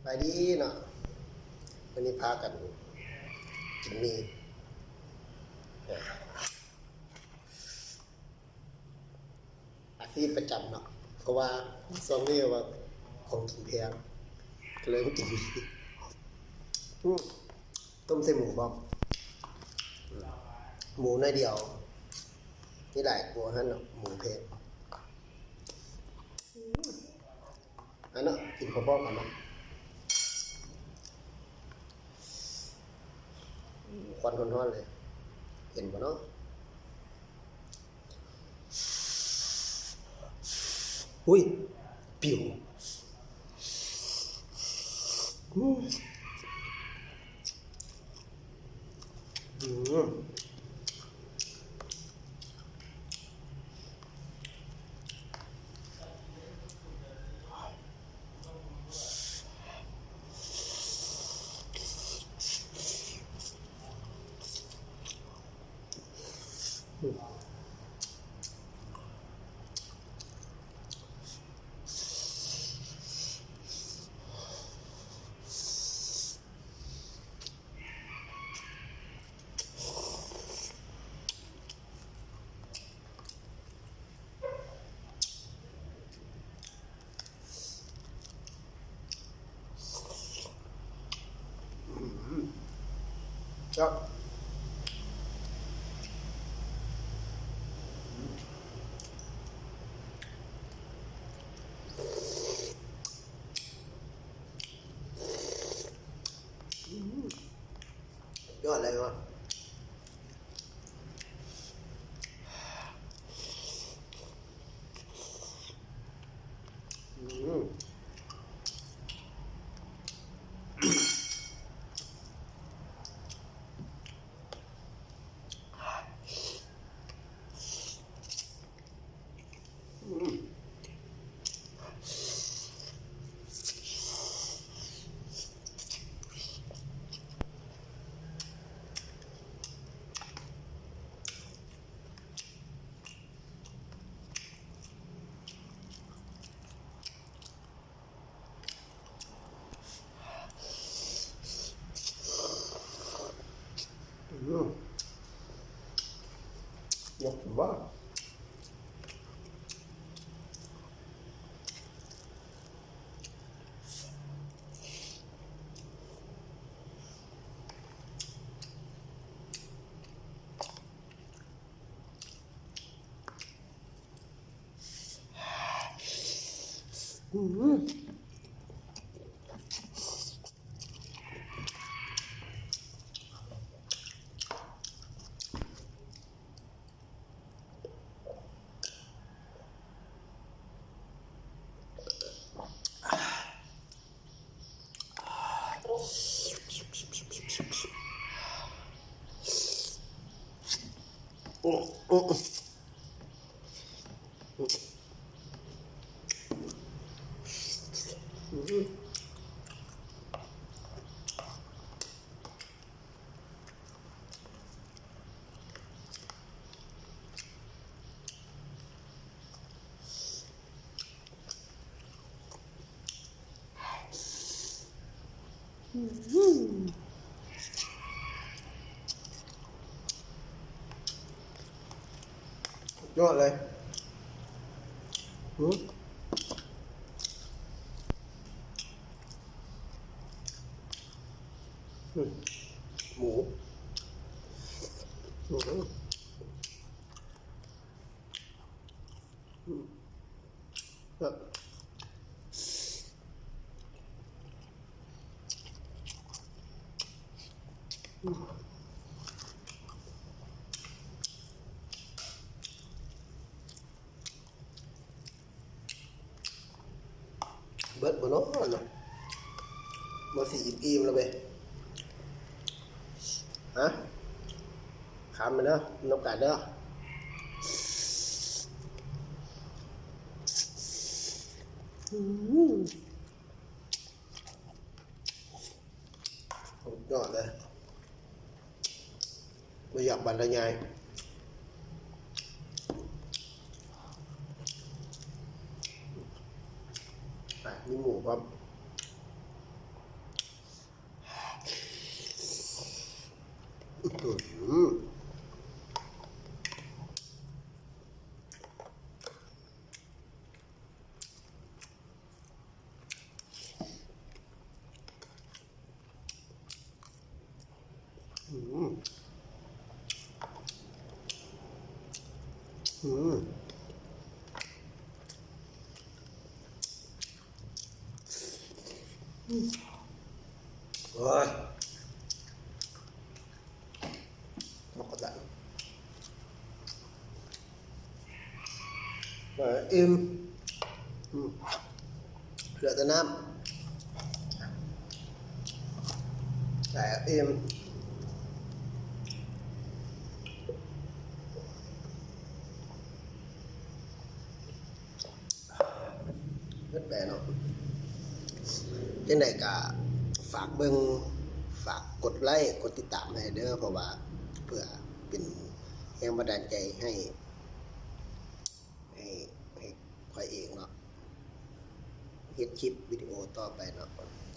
ສະບາຍດີເນາະ ມື້ນີ້ພາກັນກິນໝີ່ ອາຊີບປະຈຳເນາະ ເພາະວ່າຊ່ວງນີ້ວ່າຂອງກິນແພງ ກໍເລີຍມາກິນໝີ່ ອືມ ຕົ້ມໃສ່ໝູພ້ອມ ໝູໜ້ອຍດຽວ ມີຫຼາຍກວ່າຫັ້ນເນາະ ໝູແພງ. ອັນເນາະ ກິນພ້ອມໆກັນເນາະ ຄວັນຮ້ອນໆເລີຍ ເຫັນບໍ່ເນາະ ອຸ້ຍ ປິວ ອືມ. ຍອດເລີຍວ່າ ອືມ. ອືມ ຢາກກິນບໍ່? ອືມ ໂອ້ ໂອ້ ຍອດເລີຍ ຫືມ ຫູ ຫູ ແຊບ. ເບິດບໍ່ເນາະ ມາຊິອີ່ມໆແລ້ວເວີຍ ຮະ ຄຳແມ່ນເດີ ນຳກັນເດີ ອືມ. ສຸດຍອດເລີຍ ບໍ່ຢາກບັນລະຍາຍ ອ່ະ ມີໝູພ້ອມ. ອືມ ອືມ ອືມ ໂອ້ຍ ເອົາກໍໄດ້ ເອີ ອີ່ມ ອືມ ເຫຼືອແຕ່ນ້ຳ ແຕ່ອີ່ມ ເບິດແບເນາະ. ຈັ່ງໃດກໍຝາກເບິ່ງ ຝາກກົດໄລ້ ກົດຕິດຕາມໃຫ້ເດີ້ ເພາະວ່າເພື່ອເປັນແຮງບັນດານໃຈໃຫ້ ໃຫ້ ໃຫ້ຂ້ອຍເອງເນາະ ເຮັດຄລິບວິດີໂອຕໍ່ໄປເນາະ.